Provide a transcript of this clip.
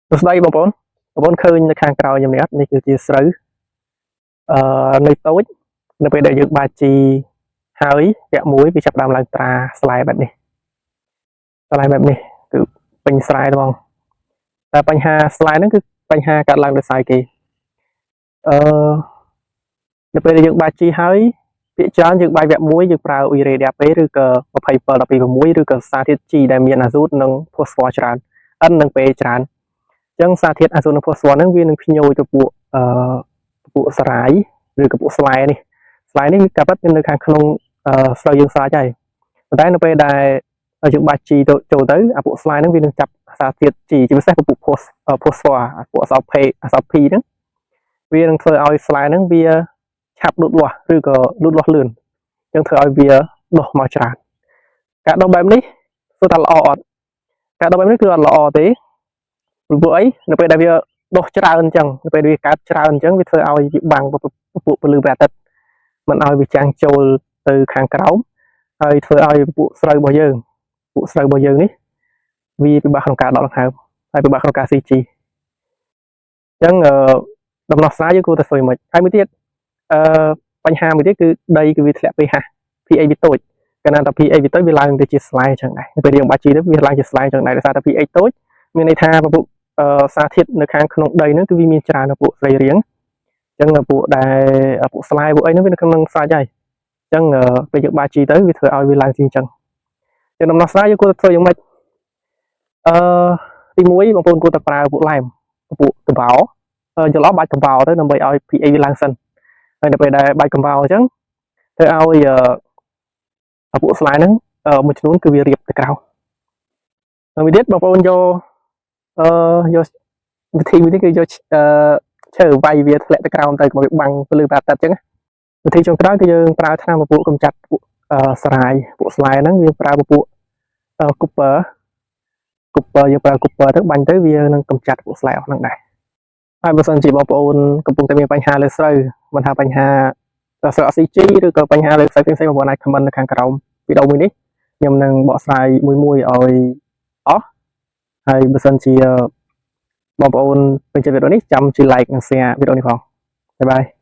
សួស្តីបងប្អូនបងប្អូនឃើញនៅខាងក្រោយខ្ញុំនេះអត់នេះគឺជាស្រូវអឺនៅតូចនៅពេលដែលយើងបាជីហើយវគ្គមួយវាចាប់ផ្ដើមឡើងត្រាស្លែបែបនេះស្លែបែបនេះគឺពេញស្រែហ្មងតែបញ្ហាស្លែហ្នឹងគឺបញ្ហាកើតឡើងដោយសារគេអឺនៅពេលដែលយើងបាជីហើយភាគច្រើនយើងបាយវគ្គមួយយើងប្រើអ៊ុយរ៉េ DAP ឬក៏27 12 6ឬក៏សារធាតុជីដែលមានអាសូតនិងផូស្វ័រច្រើន N និង P ច្រើនអញ្ចឹងសារធាតុអាសូតនិងផូស្វ័រហ្នឹងវានឹងភ្ញោចទៅពួកអឺពួកសារាយឬក៏ពួកស្លែនេះស្លែនេះវាកាប់វានៅខាងក្នុងអឺស្រូវយើងស្រេចហើយប៉ុន្តែនៅពេលដែលយើងបាច់ជីទៅចូលទៅអាពួកស្លែហ្នឹងវានឹងចាប់សារធាតុជីជាពិសេសពួកផូស្វ័រពួកអស P អស P ហ្នឹងវានឹងធ្វើឲ្យស្លែហ្នឹងវាឆាប់លូតលាស់ឬក៏លូតលាស់លឿនអញ្ចឹងធ្វើឲ្យវាដុះមកច្រើនការដុះបែបនេះសួរថាល្អអត់ការដុះបែបនេះគឺអត់ល្អទេព្រោះអីនៅពេលដែលវាដុះច្រើនអញ្ចឹងនៅពេលវាកើតច្រើនអញ្ចឹងវាធ្វើឲ្យវាបាំងពពួកពន្លឺព្រះអាទិត្យមិនឲ្យវាចាំងចូលទៅខាងក្រោមហើយធ្វើឲ្យពួកស្រូវរបស់យើងពួកស្រូវរបស់យើងនេះវាពិបាកក្នុងការដកដង្ហើមហើយពិបាកក្នុងការស៊ីជីអញ្ចឹងអឺដំណោះស្រាយយើងគួរតែធ្វើម៉េចហើយមួយទៀតអឺបញ្ហាមួយទៀតគឺដីគឺវាធ្លាក់ pH pH វាតូចកាលណាតែ pH វាតូចវាឡើងទៅជាស្លែអញ្ចឹងដែរពេលយើងបាច់ជីទៅវាឡើងជាស្លែអញ្ចឹងដែរដោយសារតែ pH តូចមានន័យថាពពួកអឺសារធាតុនៅខាងក្នុងដីហ្នឹងគឺវាមានច្រើនពួកសរីរាង្គអញ្ចឹងពួកដែលពួកស្លែពួកអីហ្នឹងវានៅក្នុងសាច់ហើយអញ្ចឹងពេលយើងបាជីទៅវាធ្វើឲ្យវាឡើងជាអញ្ចឹងអញ្ចឹងដំណោះស្រាយយើងគួរតែធ្វើយ៉ាងម៉េចអឺទី1បងប្អូនគួរតែប្រើពួកឡែមពួកកំបោយល់អត់បាច់កំបោទៅដើម្បីឲ្យ pH វាឡើងសិនហើយនៅពេលដែលបាច់កំបោអញ្ចឹងធ្វើឲ្យអឺពួកស្លែហ្នឹងមួយចំនួនគឺវារៀបទៅក្រៅហើយមួយទៀតបងប្អូនយកអឺយកវិធីមួយទៀតគឺយកអឺឈើវាយវាធ្លាក់ទៅក្រោមទៅកុំឲ្យវាបាំងពន្លឺព្រះអាទិត្យអញ្ចឹងវិធីចុងក្រោយគឺយើងប្រើថ្នាំពពួកកម្ចាត់ពួកស្រាយពួកស្លែហ្នឹងយើងប្រើពពួក copper copper យើងប្រើ copper ទៅបាញ់ទៅវានឹងកម្ចាត់ពួកស្លែអស់ហ្នឹងដែរហើយបើសិនជាបងប្អូនកំពុងតែមានបញ្ហាលើស្រូវមិនថាបញ្ហាស្រូវអត់ស៊ីជីឬក៏បញ្ហាលើស្រូវផ្សេងៗបងប្អូនអាច comment នៅខាងក្រោមវីដេអូមួយនេះខ្ញុំនឹងបកស្រាយមួយមួយឲ្យអស់ហើយបើសិនជាបងប្អូនពេញចិត្តវីដេអូនេះចាំជួយ like និង share វីដេអូនេះផង bye bye.